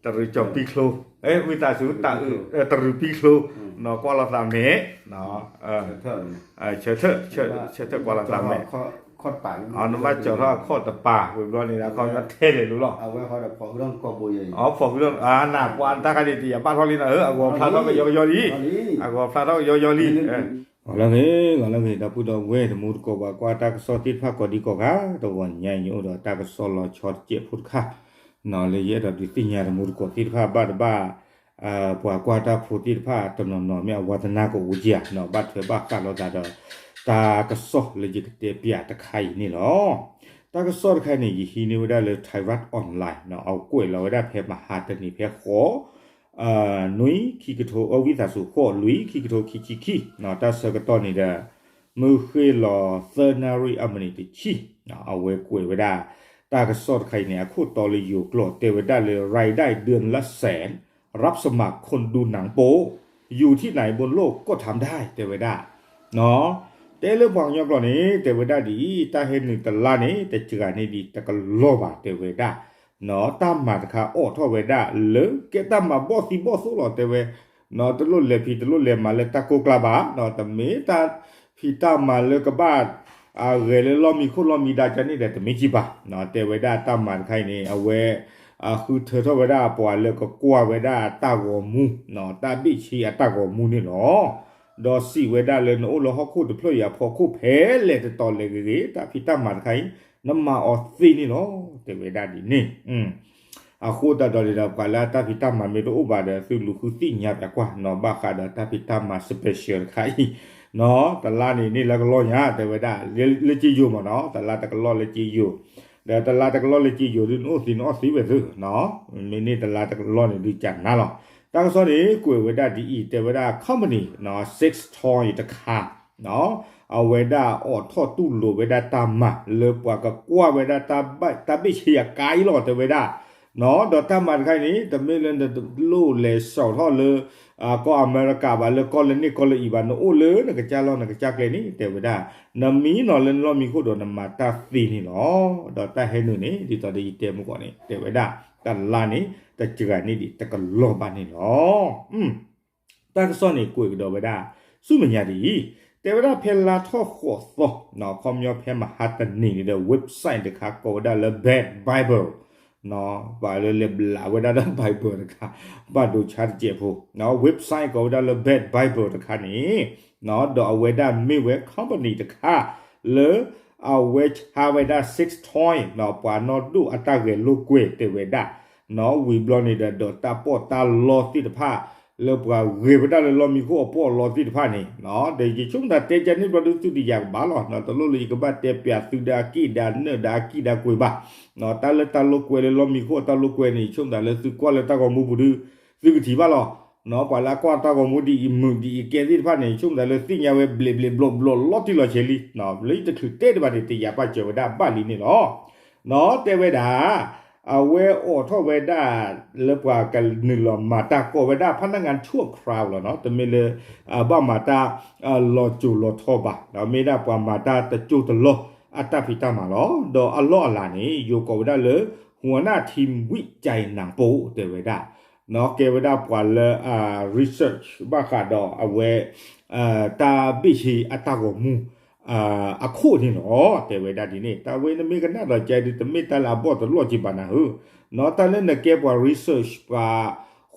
တရူးကၠီၤပံချိ, ဝံသးစူၤ တရူးပံချိ, ကွၢ်လီၤသးမဲာ်, ဆၢထၢၣ်, ဆၢထၢၣ်ကွၢ်လီၤသးမဲာ်, နဘၣ်ကၠီၤထီၣ်အခီၣ်တပၤ ဝံၤဘျီန့ၣ် အခီပညီထဲလဲၣ်လိၤလီၤ, အဝဲဃီဒီးဖီၣ်ဃုာ်ထီၣ်ကီၢ်ဘိယဲအံၤ, အဖီၣ်ဃုာ်ထီၣ် နကွၢ်တၢ်ခါန့ၣ် တယာ်ဘၣ်ထီၣ်လံနီၤ, အဂီၤဖျါထီၣ်ကယီကယီလံ, အဂီၤဖျါထီၣ်ကယီကယီလံ. ဂီၤလၢအဂ့ၤ, ဂီၤလၢအဂ့ၤ ဒီပုၢ်ဒီဝဲၢ် တမူတကိး ပှၤကွၢ်တၢ်ကစီၣ်သ့ၣ်တဖၣ်ကိးဒံကိးဂၤ, တဂီၤညါအံၤ ယအိၣ်ဒီးတၢ်ကစီၣ်လီၤဆီတစဲးဖိတခါ, လၢယအဲၣ်ဒိးဒုးသ့ၣ်ညါတမူတကိးသ့ၣ်တဖၣ်ဘၣ်တဘၣ်, ပှၤကွၢ်တၢ်ဖိသ့ၣ်တဖၣ်တနီၤနီၤ မ့ၢ်အဝါသနၢ်ကအိၣ်က့ၤဧါ, ဘၣ်ထွဲဘၣ်ဃးလိာ်သးဒီး တၢ်ကစီၣ်လၢယကတဲပျးတခါအံၤန့ၣ်လီၤ. တၢ်ကစီၣ်တခါအံၤန့ၣ် ယဟံးန့ၢ်ဝဲဒၣ်လၢ Thairath Online အကွဲးလီၤဝဲဒၣ်ဖဲမဟါတနံၤဖဲဃိး နွံ ခံကထိ အဝံသးစူၤ ဃိးလွံၢ် ခံကထိခံဆံခံ, တၢ်ဆၢကတီၢ်န့ၣ်ဒီး မုၢ်ဃ့ၢ်လီၤသၢနၣ်ရံၣ်အမံးနံးတဆံ, အဝဲကွဲးဝဲဒၣ် တၢ်ကစီၣ်တခါအံၤန့ၣ် အခိၣ်တီလၢယိၤကျိာ်တဲဝဲဒၣ်လၢ รายได้เดือนละแสน รับสมัครคนดูหนังโป๊ อยู่ที่ไหนบนโลกก็ทำได้ တဲဝဲဒၣ် တဲလၢပှၤကညီကျိာ်န့ၣ် တဲဝဲဒၣ်ဒ်အံၤ, တၢ်ဟဲနုာ်တလါန့ၣ် တစှၤန့ၢ်ဒံးတကလီၢ်ဘၣ် တဲဝဲဒၣ်, တၢ်မၤတခါအိးထီၣ်ဝဲဒၣ်လၢကဲတၢ်မၤဘီၣ်သံဘီၣ်သိၣ်လီၤ တဲဝဲ, တလိၣ်လဲၤဖံးတလိၣ်လဲၤမၤလၢတၢ်ကိၢ်ကျါဘၣ်, တမ့ၢ်တၢ်ဖံးတၢ်မၤလၢကဘၣ် အဂဲၤလၢလီၢ်မံခိၣ်လီၢ်မံဒါကန့ၣ်ဒီး တမ့ၢ်ကံဘၣ်, တဲဝဲဒၣ်တၢ်မၤတခါအံၤန့ၣ် အဝဲ ဃုထၢထီၣ်ဝဲဒၣ်ပှၤလၢကကွၢ်ဝဲဒၣ်တၢ်ဂီၤမူ, တၢ်ဘ့ၣ်ဆ့အတၢ်ဂီၤမူန့ၣ်လီၤ. ဒီးစံးဝဲဒၣ်လၢနအိၣ်လၢဟီၣ်ခိၣ်တဖျၢၣ်အံၤအဖီခိၣ်ဖဲလဲၣ်တတီၤလဲၣ်ဂ့ၤဂ့ၤ တၢ်ဖံးတၢ်မၤတခါအံၤ နမၤအီၤသ့န့ၣ်လီၤ တဲဝဲဒၣ်ဒ်န့ၣ် အဃိသတးဒီးန့ၣ်ဒီး ပှၤလၢအတၢ်ဖံးတၢ်မၤမ့ၢ်တအိၣ်ဘၣ်ဒီး သုလူၤဃုသ့ၣ်ညါပၠးကွၢ်နီၤ ဘၣ်ဃးဒီးတၢ်ဖံးတၢ်မၤ special တခါအံၤ, တလါန့ၣ်န့ၢ်လၢကလီၢ်ညါ တဲဝဲဒၣ်, လၢက့ယိၤမ့ၢ်နီၤ တလါတကလီၢ်လၢက့ယိၤ, ဒီးတလါတကလီၢ်လၢက့ယိၤဒုး နအိၣ်သ့နအီၣ်သ့ဝဲသ့, မ့ၢ်န့ၢ်တလါတကလီၢ်န့ၣ်ဒုးကနၤလီၤ. တၢ်ကစီၣ်န့ၣ် ကွဲးဝဲဒၣ်ဒ်အံၤ တဲဝဲဒၣ် company Six Toys တခါ အဝဲဒၣ်အိးထီၣ်တူၢ်လိာ်ဝဲဒၣ်တၢ်မၤလၢပှၤကကွၢ်ဝဲဒၣ် တၢ်ဘ့ၣ်ဆ့အကါအံၤလီၤ တဲဝဲဒၣ်, ဒီးတၢ်မၤတခါအံၤန့ၣ် တမ့ၢ်လၢနတလိၣ်လဲၤစိာ်ထီၣ်လၢ ကီၢ်အမဲရကၤဘၣ် လၢကီၢ်လၢန့ၣ်ကီၢ်လၢအံၤဘၣ် နအိၣ်လၢနကစၢ်လီၢ်နကစၢ်ကျဲန့ၣ် တဲဝဲဒၣ်, နမံနီၤလၢနလီၢ်မံခိၣ်ဒီးနမၤတၢ်သ့န့ၣ်လီၤ. ဒီးတၢ်ဟဲနုာ်န့ၣ် ဒ်သိးဒီးယတဲမုၢ်ကီၢ်န့ၣ် တဲဝဲဒၣ် တလါန့ၣ် တစှၤန့ၢ်ဒံးတကလီၢ်ဘၣ်န့ၣ်လီၤ. တၢ်ကစီၣ်န့ၣ်ကွဲးကဒီးဝဲဒၣ် ဆူမဲာ်ညါဒ်အံၤ, တဲဝဲဒၣ်ဖဲလါထီၣ်ဃိးသီ, ခီပညီဖဲမဟါတနံၤန့ၣ်ဒီး website တခါကိးဝဲဒၣ်လၢ Bad Bible, ပှၤလၢလဲၤဘျးဝဲဒၣ်ဒီး Bible တခါ ဘၣ်ဒိဆါတစဲးဖိ, website ကိးဝဲဒၣ်လၢ Bad Bible တခါန့ၣ်, ဒီးအဝဲဒၣ်မ့ၢ်ဝဲ company တခါ လၢ အဝဲဆါဝဲဒၣ် sex toy ပှၤနီၢ်ဒိၣ်အတၢ်ဂဲၤလိာ်ကွဲတဲဝဲဒၣ်, ဝံၤဘျီန့ၣ်ဒီး ဒီးတၢ်ပီးတၢ်လီသ့ၣ်တဖၣ် လၢပှၤဂဲၤဝဲဒၣ်လၢလီၢ်မံခိၣ်အပီးအလီသ့ၣ်တဖၣ်န့ၣ်, ဒီးယဆိကမိၣ်သးတဲကန့ၣ်ဘျီဒုးသုတယာ်ကဘၣ်လီၤ, တလိၣ်လၢယကဘၣ်တဲပၠးသုဒီးအက့ၢ်ဒီးနၢၣ်ဒီးအကံၢ်ဒီးကွဲးဘၣ်, တၢ်လၢတၢ်လိာ်ကွဲလၢလီၢ်မံခိၣ်အတၢ်လိာ်ကွဲန့ၣ် ယဆိကမိၣ်သးလၢသုကွၢ်လၢတၢ်ဂီၤမူပူၤဒုး သုကထံၣ်ဘၣ်လီၤ. ပှၤလၢအကွၢ်တၢ်ဂီၤမူဒ်အံၤမုာ်ဒ်အံၤကဲသ့ၣ်တဖၣ်န့ၣ် ယဆိကမိၣ်သးလၢသ့ၣ်ညါဝဲဘျဲးဘျဲးဘျီဘျီလီၤတံၢ်လီၤဆဲးလံ, လၢယတချုးတဲတဘၣ်န့ၣ် တယာ်ပာ်စၢၤဝဲဒၣ်ဘၣ်လံန့ၣ်လီၤ. နီၢ်တဲဝဲဒၣ် အဝဲအိးထီၣ်ဝဲဒၣ် လၢပှၤကနုာ်လီၤမၤတၢ်ကိးဝဲဒၣ် พนักงานชั่วคราว လီၤနီၤ, တမ့ၢ်လၢ ဘၣ်မၤတၢ် လီၤစိၤလီၤထီဘၣ်, ဒီးမ့ၢ်ဒၣ်ပှၤမၤတၢ်တစိၢ်တလီၢ်အတၢ်ဖံးတၢ်မၤလီၤ. ဒီးအလီၢ်အလၤန့ၣ် ယိၤကိးဝဲဒၣ်လၢ หัวหน้าทีมวิจัยหนังโป๊ တဲဝဲဒၣ် ကဲဝဲဒၣ်ပှၤလၢ research ဘၣ်ဃးဒီးအဝဲ တၢ်ဘ့ၣ်ဆ့အတၢ်ဂီၤမူ အခိၣ်န့ၣ်လီၤ. တဲဝဲဒၣ်ဒ်န့ၣ် တၢ်ဝဲနမ့ၢ်ကနၣ်ဒီးကဲဒုး တမ့ၢ်တၢ်လၢအဘီၣ်တလီၢ်က့ဘၣ်နၤဧၢ, နီၢ်တၢ်လၢနကဲပှၤ research ပှၤ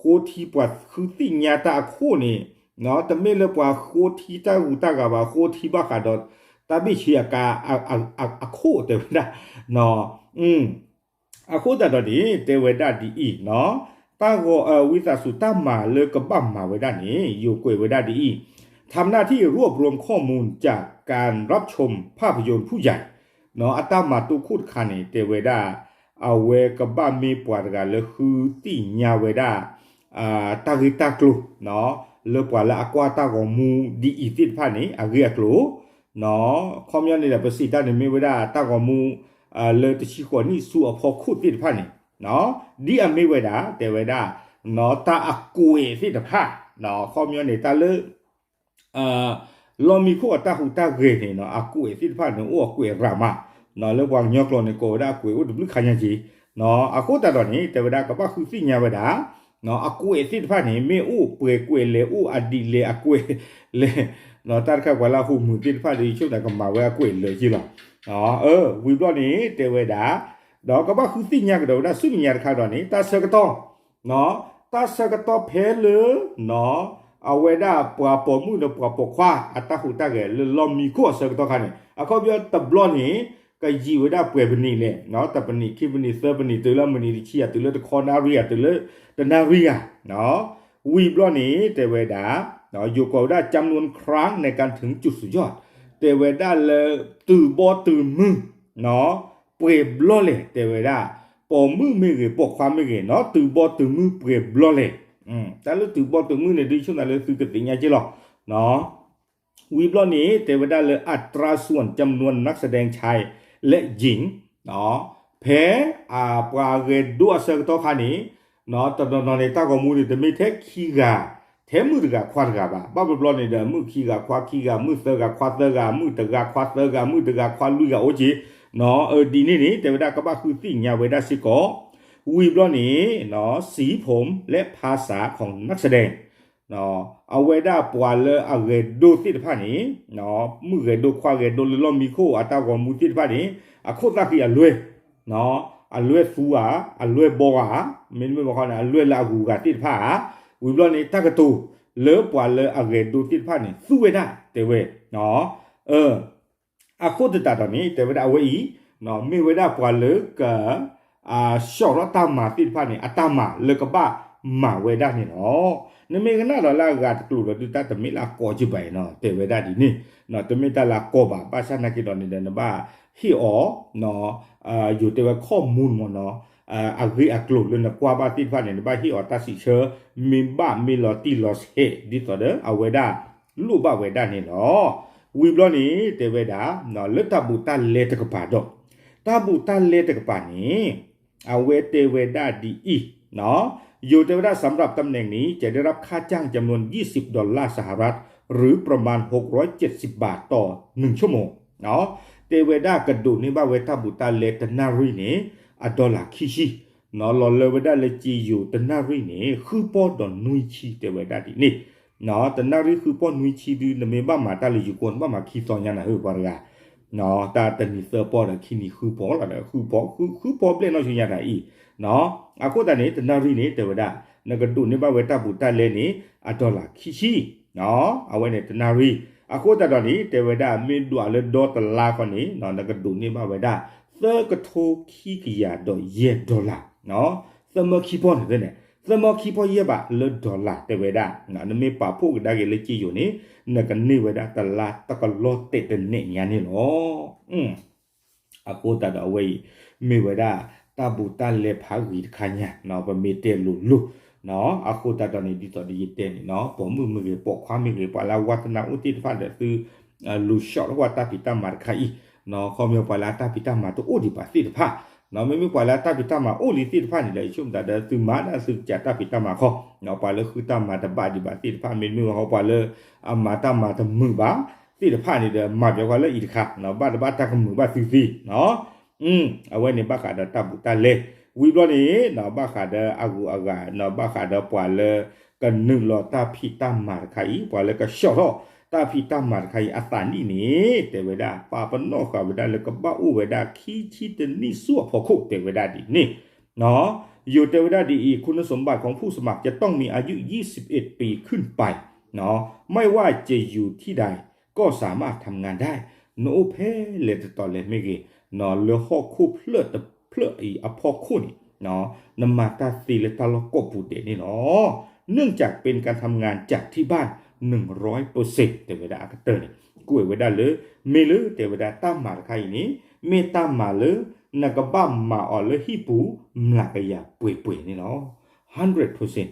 ဃိထံပှၤဃုသ့ၣ်ညါတၢ်အခိၣ်န့ၣ်, တမ့ၢ်လၢပှၤဃိထံတၢ်ဂုၤတၢ်ဂၤဘၣ် ဃိထံဘၣ်ဃးဒီး တၢ်ဘ့ၣ်ဆ့အကါ အခိၣ်တဲဝဲဒၣ် အဃိသတးဒီးန့ၣ် တဲဝဲဒၣ်ဒ်အံၤ, တၢ်ဂီၤ ဝံသးစူၤ တၢ်မၤလၢကဘၣ်မၤဝဲဒၣ်န့ၣ် ယိၤကွဲးဝဲဒၣ်ဒ်အံၤ, ทำหน้าที่รวบรวมข้อมูลจากการรับชมภาพยนตร์ผู้ใหญ่ အတၢ်မၤတိခိၣ်တခါန့ၣ် တဲဝဲဒၣ် အဝဲကဘၣ်မ့ၢ်ပှၤတဂၤလၢဃုသ့ၣ်ညါဝဲဒၣ် တၢ်ဂ့ၢ်တၢ်ကျိၤ လၢပှၤလၢအကွၢ်တၢ်ဂီၤမူဒ်အံၤသ့ၣ်တဖၣ်န့ၣ် အဂ့ၢ်အကျိၤ ခီပညီန့ၣ်ဒီး ပစံးတၢ်န့ၣ်မ့ၢ်ဝဲဒၣ်တၢ်ဂီၤမူ လၢတဆံဃိးနံၣ်ဆူအဖီခိၣ်သ့ၣ်တဖၣ်န့ၣ်, ဒ်အမ့ၢ်ဝဲဒၣ် တဲဝဲဒၣ် တၢ်အကွဲးသ့ၣ်တဖၣ်, ခီပညီန့ၣ် တၢ်လၢ လီၢ်မံခိၣ်အတၢ်ဟူးတၢ်ဂဲၤန့ၣ် အကွဲးသ့ၣ်တဖၣ်န့ၣ် အိၣ်အကွဲးရၤမး, လၢပှၤကညီကျိာ်န့ၣ် ကိးဝဲဒၣ်အကွဲးအိၣ်တဘျုးခါညါက့ၤ, အဃိသတးဒီးန့ၣ် တဲဝဲဒၣ်ကဘၣ်ဃုသ့ၣ်ညါဝဲဒၣ် အကွဲးသ့ၣ်တဖၣ်န့ၣ် မ့ၢ်အိၣ်ပှဲၤကွဲးလဲၣ် အိၣ်အဒံးလဲၣ်အကွဲးလဲၣ် တၢ်တခါပှၤလၢအဟူးမုာ်သ့ၣ်တဖၣ်ဒီး ယဆိကမိၣ်ကမၤဝဲအကွဲးလၢာ်က့လီၤ. ဝံၤဘျီန့ၣ် တဲဝဲဒၣ် ဒီးကဘၣ်ဃုသ့ၣ်ညါကဒီးဝဲဒၣ်ဆူမဲာ်ညါတခါဒီးန့ၣ် တၢ်ဆၢကတီၢ် တၢ်ဆၢကတီၢ်ဖဲလၢ အဝဲဒၣ်ပှၤပိာ်မုၣ်ဒီးပှၤပိာ်ခွါအတၢ်ဟူးတၢ်ဂဲၤလၢလီၢ်မံခိၣ်အဆၢကတီၢ်ခါန့ၣ် အခီပညီတဘျီန့ၣ် ကယံာ်ဝဲဒၣ်ပှဲၤပနံးလဲၣ်, တပနံး ခံပနံး သၢပနံး တုၤလၢမနံးတဆံဧါ တုၤလၢတခီနၣ်ရံၣ်ဧါ တုၤလၢတနၣ်ရံၣ်ဧါ ဝံၤဘျီန့ၣ် တဲဝဲဒၣ် ယိၤကိးဝဲဒၣ် จำนวนครั้งในการถึงจุดสุดยอด တဲဝဲဒၣ်လၢ တုၤဘီတုၤမုၢ် ပှဲၤဘျီလဲၣ် တဲဝဲဒၣ် ပိာ်မုၣ်မ့ၢ်ဂ့ၤ ပိာ်ခွါမ့ၢ်ဂ့ၤ တုၤဘီတုၤမုၢ်ပှဲၤဘျီလဲၣ်. တၢ်လၢတုၤဘီတုၤမုၢ်န့ၣ် ဒ်ဆိကမိၣ်လၢသုကသ့ၣ်ညါက့လီၤ. ဝံၤဘျီန့ၣ် တဲဝဲဒၣ်လၢ อัตราส่วนจำนวนนักแสดงชายและหญิง ဖဲအပှၤဂဲၤဒိအဆၢကတီၢ်ခါန့ၣ် တနီၤနီၤန့ၣ် တၢ်ဂီၤမူန့ၣ် တမ့ၢ်ထဲခံဂၤ ထဲမုၣ်တဂၤခွါတဂၤဘၣ်. ဘၣ်ဘျီဘျီန့ၣ်ဒီး မုၣ်ခံဂၤခွါခံဂၤ မုၣ်သၢဂၤခွါသၢဂၤ မုၣ်တဂၤခွါသၢဂၤ မုၣ်တဂၤခွါလွံၢ်ဂၤအိၣ်က့ၤ ဒ်န့ၣ်န့ၣ် တဲဝဲဒၣ်ကဘၣ်ဃုသ့ၣ်ညါဝဲဒၣ်စ့ၢ်ကီး ဝံၤဘျီန့ၣ် สีผมและภาษาของนักแสดง အဝဲဒၣ်ပှၤလၢအဂဲၤဒိသ့ၣ်တဖၣ်န့ၣ် မုၣ်ဂဲၤဒိခွါဂဲၤဒိလၢလီၢ်မံခိၣ်အတၢ်ဂီၤမူသ့ၣ်တဖၣ်န့ၣ် အခိၣ်သၣ်ဃံအလွဲၢ် အလွဲၢ်သူဧါ အလွဲၢ်ဘီဧါ မ့တမ့ၢ်ဘၣ်ခီန့ၣ် အလွဲၢ်လၢအဂုၤအဂၤသ့ၣ်တဖၣ်ဧါ. ဝံၤဘျီန့ၣ် တၢ်ကတိၤလၢပှၤလၢအဂဲၤဒိသ့ၣ်တဖၣ်န့ၣ် သူဝဲဒၣ် တဲဝဲ အဃိသတးဒီးန့ၣ် တဲဝဲဒၣ်အဝဲအံၤ မ့ၢ်ဝဲဒၣ်ပှၤလၢက ဆှီၣ်ထီၣ်တၢ်မၤသ့ၣ်တဖၣ်န့ၣ် အတၢ်မၤလၢကဘၣ်မၤဝဲဒၣ်န့ၣ်လီၤ. နမ့ၢ်ကနၣ်ဒီးလၢအဂၤတကျိၤဒီး ဒုးတၢ်တမ့ၢ်လၢအကီက့ဘၣ်နီၤ တဲဝဲဒၣ်ဒ်န့ၣ် တမ့ၢ်တၢ်လၢအကီဘၣ် ဘၣ်ဆၣ်နာ်က့ဒီးန့ၣ်ဒီး နဘၣ်ဟ့ၣ်အီၤ ယိၤတဲဝဲ ข้อมูลမ့ၢ်နီၤ အဂ့ၢ်အကျိၤလၢနကွၢ်ဘၣ်သ့ၣ်တဖၣ်န့ၣ် နဘၣ်ဟ့ၣ်အီၤတၢ်စံးဆၢ မ့ၢ်ဘၣ်မ့ၢ်လီၤတံၢ်လီၤဆဲး ဒ်သိးဒီးအဝဲဒၣ်လိၣ်ဘၣ်ဝဲဒၣ်န့ၣ်လီၤ. ဝံၤဘျီန့ၣ် တဲဝဲဒၣ် လၢတၢ်ဘူးတၢ်လဲတကပၤဒီး တၢ်ဘူးတၢ်လဲတကပၤန့ၣ် အဝဲတဲဝဲဒၣ်ဒ်အံၤ ယိၤတဲဝဲဒၣ် สำหรับตำแหน่งนี้ จะได้รับค่าจ้างจำนวน ยี่สิบดอลลาร์สหรัฐ หรือประมาณ หกร้อยเจ็ดสิบบาทต่อหนึ่งชั่วโมง တဲဝဲဒၣ်ကဒိးန့ၢ်ဘၣ်ဝဲတၢ်ဘူးတၢ်လဲတနၣ်ရံၣ်န့ၣ် အdollarခံဆံ လီၤလၢဝဲဒၣ်လၢက့ယိၤတနၣ်ရံၣ်န့ၣ် ဃုပီၢ်ဒီးနွံဆံ တဲဝဲဒၣ်ဒ်န့ၣ် တနၣ်ရံၣ်ဃုပီၢ်နွံဆံဒု နမ့ၢ်ဘၣ်မၤတၢ်လၢယိၤကီၢ် နဘၣ်မၤခံသီညါနၤဧၢပှၤတဂၤ တၢ်တနံၤသၢပီၢ်ဒီးခံနံၤဃုပီၢ်လီၤဒီး ဃုပီၢ် ဃုပီၢ်ဘျဲၣ်နီၢ်ဆူညါတၢ်အံၤ အဃိသတးန့ၣ် တနၣ်ရံၣ်န့ၣ် တဲဝဲဒၣ် နကဒိးန့ၢ်ဘၣ်ဝဲတၢ်ဘူးတၢ်လဲန့ၣ် အdollarခံဆံ အဝဲန့ၣ်တနၣ်ရံၣ် အဃိသတးဒီးန့ၣ် တဲဝဲဒၣ် မ့ၢ်ဒွးလၢဒီတလါဃီန့ၣ် နကဒိးန့ၢ်ဘၣ်ဝဲဒၣ် သၢကထိခံကယၤဒီးယဲၢ်dollar သၢမၢခံပီၢ်န့ၣ် သၢမၢခံပီၢ်ယဲၢ်ဘးလၢdollar တဲဝဲဒၣ် နမ့ၢ်ပာ်ဖှိၣ်ကဒါက့ၤလၢက့ယိၤန့ၣ် နကန့ၢ်ဝဲဒၣ်တလါတကလီၢ်တဲာ်တနဲၣ်ညါန့ၣ်လီၤ. အဃိသတးဒီးအဝဲအံၤ မ့ၢ်ဝဲဒၣ် တၢ်ဘူးတၢ်လဲဖးဂ့ၤတခါညါ ပမ့ၢ်တဲလိၤလိၤ အဃိသတးဒီးန့ၣ် ဒ်သိးဒီးယတဲန့ၣ် ပိာ်မုၣ်မ့ၢ်ဂ့ၤ ပိာ်ခွါမ့ၢ်ဂ့ၤ ပှၤလၢအဝါသနၢအိၣ်သ့ၣ်တဖၣ်ဒီးသု လူၤဆှီၣ်ထီၣ်ဝဲတၢ်ဖံးတၢ်မၤတခါအံၤ ခီဖျိပှၤလၢအတၢ်ဖံးတၢ်မၤတအိၣ်ဒံးဘၣ်သ့ၣ်တဖၣ် မ့မ့ၢ်ပှၤလၢအတၢ်ဖံးတၢ်မၤအိၣ်လံသ့ၣ်တဖၣ်န့ၣ်ဒီး ယဆိကမိၣ်သးဒီးသုမၤဒၣ်သုကစၢ်တၢ်ဖံးတၢ်မၤခီ ပှၤလၢဃုတၢ်မၤတဘၣ်ဒံးဘၣ်သ့ၣ်တဖၣ် မ့တမ့ၢ်ဝဲဃီပှၤလၢ အမၤတၢ်မၤတမုာ်ဘၣ်သ့ၣ်တဖၣ်န့ၣ်ဒီး မၤပၠီၤဃီလၢအံၤတခါ ဘၣ်တဘၣ်တၢ်ကမုာ်ဘၣ်သုသ့ အဝဲန့ၣ်ဘၣ်ဃးဒီးတၢ်ဘူးတၢ်လဲ ဝံၤဘျီန့ၣ် ဘၣ်ဃးဒီးအဂုၤအဂၤ ဘၣ်ဃးဒီးပှၤလၢ ကနုာ်လီၤတၢ်ဖံးတၢ်မၤတခါအံၤ ပှၤလၢကဆှီၣ်ထီၣ်တၢ်ဖံးတၢ်မၤတခါအံၤ အသးနံၣ်န့ၣ် တဲဝဲဒၣ် ပာ်ပနီၣ်ဃာ်ဝဲဒၣ်လၢကဘၣ်အိၣ်ဝဲဒၣ်ခံဆံတနံၣ်ဆူအဖီခိၣ် တဲဝဲဒၣ်ဒ်န့ၣ် ယိၤတဲဝဲဒၣ်ဒ်အံၤ คุณสมบัติของผู้สมัครจะต้องมีอายุ ยี่สิบเอ็ดปีขึ้นไป ไม่ว่าจะอยู่ที่ใดก็สามารถทำงานได้ နအိၣ်ဖဲလဲၣ်တတီၤလဲၣ်မ့ၢ်ဂ့ၤ လၢဟီၣ်ခိၣ်ဖျၢၣ်တဖျၢၣ်အံၤအဖီခိၣ်န့ၣ် နမၤတၢ်သ့လၢတၢ်လီၢ်ကိးပူၤဒဲးန့ၣ်လီၤ. เนื่องจากเป็นการทำงานจากที่บ้าน หนึ่งร้อยเปอร์เซ็นต์ တဲဝဲဒၣ်အကတၢၢ်န့ၣ် ကွဲးဝဲဒၣ်လၢ မ့ၢ်လၢတဲဝဲဒၣ်တၢ်မၤတခါအံၤန့ၣ် မ့ၢ်တၢ်မၤလၢ နကဘၣ်မၤအီၤလၢဟံၣ်ပူၤ မျးကယၤပှဲၤပှဲၤန့ၣ်လီၤ. hundred percent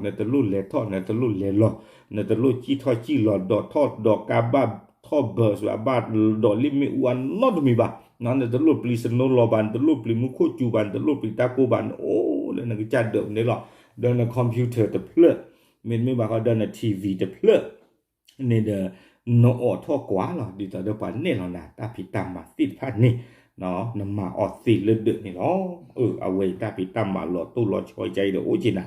နတလိၣ်လဲၤထီၣ် နတလိၣ်လဲၤလီၤ နတလိၣ်စံၣ်ထီၣ်စံၣ်လီၤ ဒိးထီၣ်ဒိးကါဘၣ်ထီၣ် bus ဘၣ် ဘၣ်ဒိးလံာ်မ့ၣ်အူအနီတမံၤဘၣ် နတလိၣ်ပျံၤ snow လီၤဘၣ် နတလိၣ်ပျံၤမူခိၣ်စူၤဘၣ် နတလိၣ်ပျံၤတၢ်ကိၢ်ဘၣ် နအိၣ်လၢနကစၢ်ဒၢးန့ၣ်လီၤ. ဒီးန computer တဖျၢၣ် မ့တမ့ၢ်ဘၣ်ဃီဒီးန TV တဖျၢၣ် န့ၣ်ဒီး နအိးထီၣ်ကွၢ်လီၤ ဒ်သိးဒီးပှၤနဲၣ်လီၤနၤ တၢ်ဖံးတၢ်မၤသ့ၣ်တဖၣ်န့ၣ် နမၤအီၤသ့လၢဒၢးန့ၣ်လီၤ. အဝဲအံၤတၢ်ဖံးတၢ်မၤလီၤတိၢ်လီၤဆီအံၤဒီးအိၣ်က့ၤ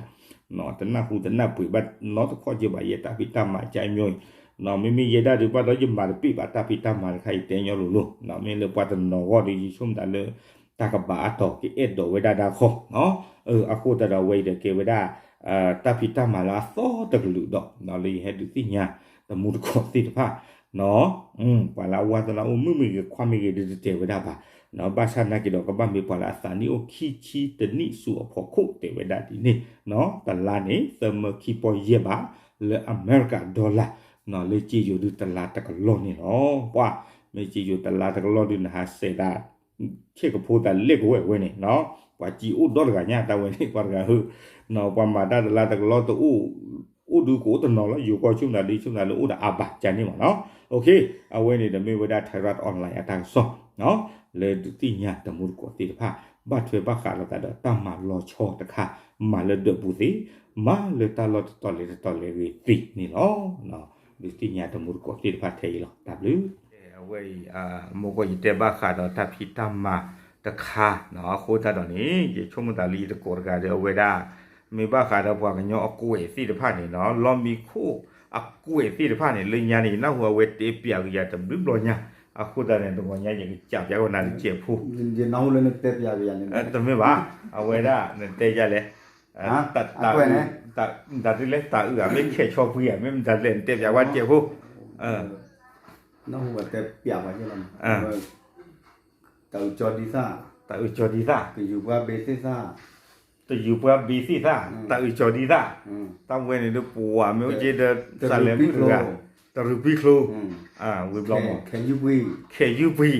နၤ, တနၢ်ဟူတနၢ်ပှ့ၤဘၣ်နီတခီက့ၤဘၣ် ယဲတၢ်ဖံးတၢ်မၤကါမီၤအံၤ, မ့မ့ၢ်ယဲဒၣ်ဒုးဘၣ်ဒီးယမၤတပ့ၢ်ဘၣ်တၢ်ဖံးတၢ်မၤတခါအံၤ တဲညီလိၤလိၤ, မ့ၢ်လၢပှၤတနီၤဂီၢ်ဒီး ယဆိကမိၣ်သးလၢ တၢ်ကဘၣ်အါတီၤကအဲၣ်ဒိးဝဲဒၣ်ဒၣ်ခီ, အဃိသတးဒီးအဝဲအံၤဒီးကဲဝဲဒၣ် တၢ်ဖံးတၢ်မၤလၢအသီတကလုာ်ဒီး လၢယဟဲဒုးသ့ၣ်ညါတမူတကိးသ့ၣ်တဖၣ် ပှၤလၢအဝါသနာ်အိၣ်မုၣ်မ့ၢ်ဂ့ၤ ခွါမ့ၢ်ဂ့ၤ ဒုးတတဲာ်ဝဲဒၣ်ဘၣ်, ဘၣ်ဆၣ်နာ်က့ၤဒီးကဘၣ်မ့ၢ်ပှၤလၢအသးနံၣ်အိၣ်ခံဆံတနံၣ်ဆူအဖီခိၣ်တဲဝဲဒၣ်ဒ်န့ၣ်, တလါန့ၣ် သၢမၢခံပီၢ်ယဲၢ်ဘး လၢအမဲရကၤ dollar လၢစ့ယိၤဒုးတလါတကလီၢ်န့ၣ်လီၤ. ပှၤမ့ၢ်စ့ယိၤတလါတကလီၢ်ဒုးနဟးစဲးဒၣ် ဆ့ၣ်ကဖိသးလဲၣ်ကဝဲၢ်ဝဲန့ၣ်, ပှၤစ့အိၣ်ဒီတဂၤညါတၢ်ဝဲန့ၣ် ပှၤတဂၤဧၢ, ပှၤမၤတၢ်တလါတကလီၢ်တအိၣ်, အိၣ်ဒုးကအိၣ်တနီၤလီၤ ယိၤကီၢ်ဆိကမိၣ်သးဒ်ဆိကမိၣ်သးလၢအိၣ်ဒီးအါဘၣ်ကန့ၣ်မးနီၤ. အဝဲန့ၣ်ဒီးမ့ၢ်ဝဲဒၣ် Thairath Online အတၢ်ကစီၣ် လၢဒုးသ့ၣ်ညါတမူတကိးသ့ၣ်တဖၣ် ဘၣ်ထွဲဘၣ်ဃးလိာ်သးဒီးတၢ်မၤလီၤဆီတခါ မၤလၢဒၢးပူၤသ့, မၤလၢတၢ်လီၢ်တတီၤလဲၤတတီၤလဲၤဂ့ၤသ့န့ၣ်လီၤ. ဒုးသ့ၣ်ညါတမူတကိးသ့ၣ်တဖၣ်ထဲအံၤလီၤ တၢ်ဘျုး အဝဲအံၤ မ့ၢ်ကီးယတဲဘၣ်ဃးဒီးတၢ်ဖံးတၢ်မၤတခါ, အဃိသတးဒီးန့ၣ် ယဆိကမိၣ်သးလၢယတကိးတဂၤဒီးအဝဲဒၣ် မ့ၢ်ဘၣ်ဃးဒီးပှၤကညီအကွဲးသ့ၣ်တဖၣ်န့ၣ်နီၤ လီမ့ၤခိၣ်အကွဲးသ့ၣ်တဖၣ်န့ၣ် လၢညါန့ၣ် ယနၢ်ဟူအဝဲတဲပျးကယၤတဘျုးဘျီညါ, အဃိသတးန့ၣ် တဂီၤညါယကစံးပျးကီးနၤတစဲးဖိ, တမ့ၢ်ဘၣ်, အဝဲဒၣ်နတဲယၤလဲၣ်, တၢ်အုး, တၢ်အုးလဲၣ် တၢ်အုးဧါ မ့ၢ်ခဲဆီဖှံဧါ မ့ၢ်မတၤလဲၣ် နတဲပျးဝဲတစဲးဖိ, နၢ်ဟူတဲပျးပှၤကလီၤ, တၢ်အုးကၠီဒံသၣ်, တၢ်အုးကၠီဒံသၣ်, တယူၤပှၤဘ့သ့ၣ်သၣ်, တယူၤပှၤဘ့သ့ၣ်သၣ်, တၢ်အုးကၠီဒံသၣ်, တၢ်ဝဲန့ၣ်ဒီးပှၤမ့ၢ်အိၣ်က့ၤဒီး သးလဲၤမုၣ်တဂၤ, တရူးပံချိ, ဝံၤဘျီမး, ခဲယူၢ်ပှံ, ခဲယူၢ်ပှံ,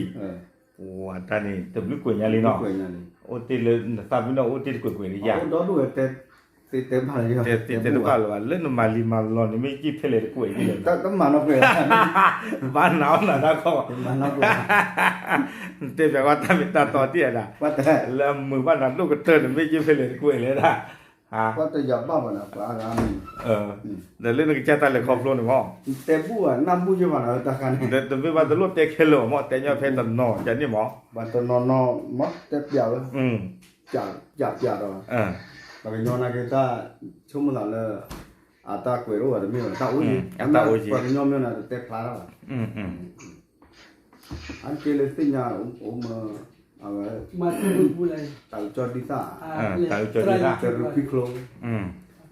ပှၤတၢ်န့ၣ် တဘျုးကွဲးညါလံနီၤ, အိၣ်တ့ၢ်လၢနသးပ့ၤနီၣ်အိၣ်တ့ၢ်တကွဲးကွဲးလံယၤ တဲတဲတဘၣ်လၢၤဘၣ် လၢနမၤလံၤမၤလီၤန့ၣ် မ့ၢ်က့ၤဖဲလဲၣ်တကွဲးက့ၤလဲၣ်, ဘၣ်နၤအီၣ်နၤတၢ်ခီ, နတဲပျးဝဲတၢ်မ့ၢ်တၢ်တီတ့ၢ်အဒၣ်, လၢအမုာ်ဘၣ်နၤဒိၣ်ကတၢၢ်န့ၣ် မ့ၢ်က့ၤဖဲလဲၣ်တကွဲးလဲၣ်ဒၣ်, ပှၤတယၤဘၣ်ဘၣ်နၤ ပှၤအါဂၤမ့ၢ်, ဒီးလၢနကစၢ်တၢ်လဲၤခီဖျိန့ၣ်မး, တဲဘူၣ်ဘၣ်နၢ်ဘူၣ်ယဘၣ်နၤတၢ်ခါန့ၣ်, တမ့ၢ်ဘၣ်တလိၣ်တဲခဲလၢာ်ဘၣ်မး တဲညီဖဲတနီၤကန့ၣ်မး, ပှၤတနီၤနီၤမးတဲပျးဝဲ, ပျးပျးဒီး, ပှၤကညီနာ်က့ၤတၢ်, ဆိကမိၣ်သးလၢ, အတၢ်ကွဲးတအိၣ်ဘၣ်တမ့ၢ်ဘၣ် တၢ်အိၣ်ယံၤ, ပှၤကညီမ့ၢ်နၤတတဲဖျါတၢ်ဘၣ် အက့လၢသ့ၣ်ညါအိၣ်မး, အဝဲ, တၢ်အုးကၠီဒံသၣ်, တၢ်အုးကၠီဒံသၣ်, တရူးပံချိ,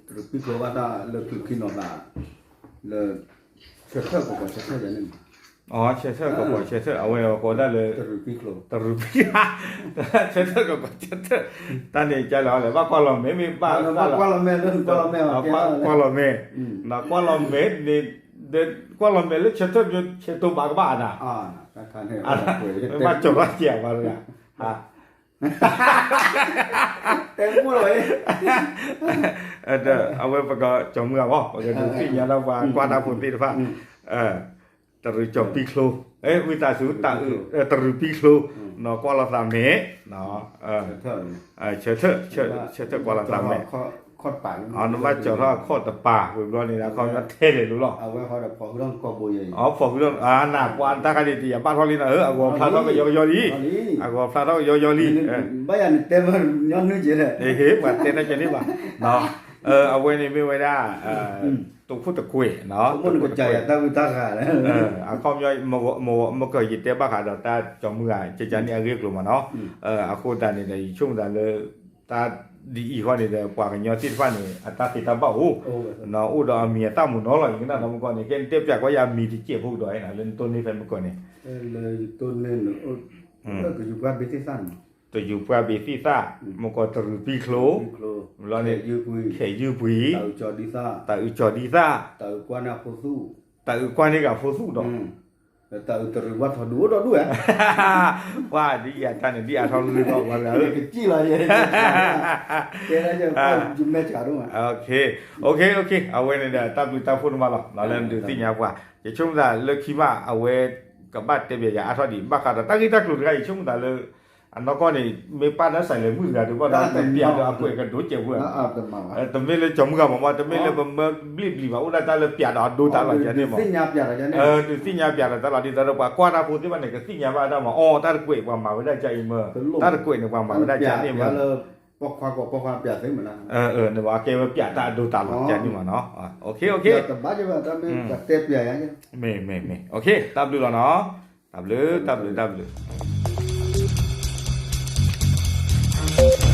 တရူးပံချိဘၣ်တၢ်လၢချုးခံနီၤသး, လၢ, ဆၢထၢၣ်ကီးကီးဆၢထၢၣ်ယၤန့ၣ်မး, ဆၢထၢၣ်ကီးကီးဆၢထၢၣ် အဝဲကိးဒၣ်လၢ, တရူးပံ, ဆၢထၢၣ်ကီးကီးဆၢထၢၣ်, တၢ်န့ၣ်ကလဲၣ် ဘၣ်ကွၢ်လီၤမဲာ်မ့ၢ်ဘၣ်, ကွၢ်လီၤမဲာ်, ကွၢ်လီၤမဲာ်, ကွၢ်လီၤမဲာ်, ကွၢ်လီၤမဲာ်လၢဆၢထၢၣ် ဆဲးတိဘၣ်ကဘၣ်နၤ, မ့ၢ်ဘၣ်ကၠီၤထီၣ်ကဲးဘၣ်တဂၤ, တဲမူလီၤ, အဝဲပကကၠီၤမုၢ်ဂၤမး ပကဒုးသ့ၣ်ညါလၢပှၤကွၢ်တၢ်ဖိသ့ၣ်တဖၣ်, တရူးကၠီၤပံချိ, ဝံသးစူၤ, တရူးပံချိ, ကွၢ်လီၤသးမဲာ်, ဆၢထၢၣ်, ဆၢထၢၣ်ကွၢ်လီၤသးမဲာ်, နဘၣ်ကၠီၤထီၣ်အခီၣ်တပၤ ဝံၤဘျီန့ၣ် အခီပညီထဲလဲၣ်လိၤလီၤ, အဖီၣ်ဃုာ်ဒီး, နကွၢ်တၢ်ခါန့ၣ် တယၤဘၣ်ထီၣ်လံနီၤ, အဂီၤဖျါထီၣ်ကယီကယီလံ, အဂီၤဖျါထီၣ်ကယီကယီလံ, ဘၣ်ယၤနတဲဘၣ်ညီနုၢ်ကဲလဲၣ်, ပှၤတဲတၢ်ကဲန့ၣ်ဘၣ်, အဝဲန့ၣ်မ့ၢ်ဝဲဒၣ်, တခိၣ်တကွဲး, တခိၣ်တကွဲး, အခီပညီ, မ့ၢ်ကယတဲဘၣ်ဃးဒီးတၢ်ကၠီၤမုၢ်ဂၤ ကကန့ၣ်အဂ့ၢ်အကျိၤမးနီၤ, အဃိသတးန့ၣ်ဒီး ယဆိကမိၣ်သးလၢ, တၢ်ဒ်အံၤဃီန့ၣ်ဒီး ပှၤကညီသ့ၣ်တဖၣ်န့ၣ် အတၢ်သ့တၢ်ဘၣ်အိၣ်, အိၣ်ဒီးအမံၤအသၣ်မုာ်နီၤလီၤ, ယကနၣ်ဒီးမုၢ်ကီၢ်န့ၣ် ကဲနတဲပျးကွၢ်ယၤမံၤတစဲးဖိကဒီး လၢနတိၢ်န့ၢ်ဖဲမုၢ်ကီၢ်န့ၣ်, တယူၤပှၤဘ့သ့ၣ်သၣ်, မုၢ်ကီၢ်တရူးပံချိ, ဘျီန့ၣ်, ခဲယူၢ်ပှံၤ, တၢ်အုးကၠီၤဒံသၣ်, တၢ်အုးကွၢ်န့ၢ်အဖိသူၣ်, တၢ်အုးကွၢ်န့ၢ်ဂၤဖိသူၣ်ဒီး တၢ်အုးတရူးဘၣ်ထီၣ်ဒူအိၣ်ဒီးဒူၣ်ဧါ, ပှၤဒ်ယၤတၢ်န့ၣ် ဒ်အါထီၣ်လံလီၤ ပှၤတဂၤဧၢ, ကစံၣ်လီၤယဲ, ယမဲာ်ဆှးဒိၣ်မး, အဝဲန့ၣ်ဒီး တၢ်ဘျုးတၢ်ဖှိၣ်န့ၣ်မးလီၤ လၢနဒုးသ့ၣ်ညါပှၤ, ယဆိကမိၣ်သးလၢခံမး အဝဲ, ကဘၣ်တဲဘၣ်ယၤအါထီၣ်ဒံး ဘၣ်ဃးဒီးတၢ်ဂ့ၢ်တၢ်ကျိၤတခါ ယဆိကမိၣ်သးလၢ အနီၢ်ကီၢ်န့ၣ် မ့ၢ်ပၢ်ဒီးစးလဲၤမုၣ်တဂၤဒုးဘၣ်ဒီး ပျးဒီးအကွဲးကဒိကဲးဝဲ, တမ့ၢ်လၢကၠီၤမုၢ်ဂၤမးမး တမ့ၢ်လၢပမၢဘျ့ၣ်ဘျံးဘၣ် အိၣ်ဒၣ်တၢ်လၢပျးဒီးအဒိတၢ်လီၤ ကန့ၣ်မး, ဒုးသ့ၣ်ညါပျးဒီးတၢ်လီၤ ဒ်သိးဒီးပှၤကွၢ်တၢ်ဖိသ့ၣ်တဖၣ်န့ၣ် ကသ့ၣ်ညါဘၣ်တၢ်မး အိ တၢ်တကွဲးပှၤမၤဝဲဒၣ်ကန့ၣ်မး, တၢ်တကွဲးန့ၣ် ပှၤမၤဝဲဒၣ်ကန့ၣ်မး, အကဲဝဲပျးတၢ်အဒိတၢ်လီၤ ကန့ၣ်မးနီၤ, မ့ၢ်မ့ၢ်မ့ၢ် တၢ်ဘျုးလီၤနီၤ, တၢ်ဘျုး တၢ်ဘျုး တၢ်ဘျုး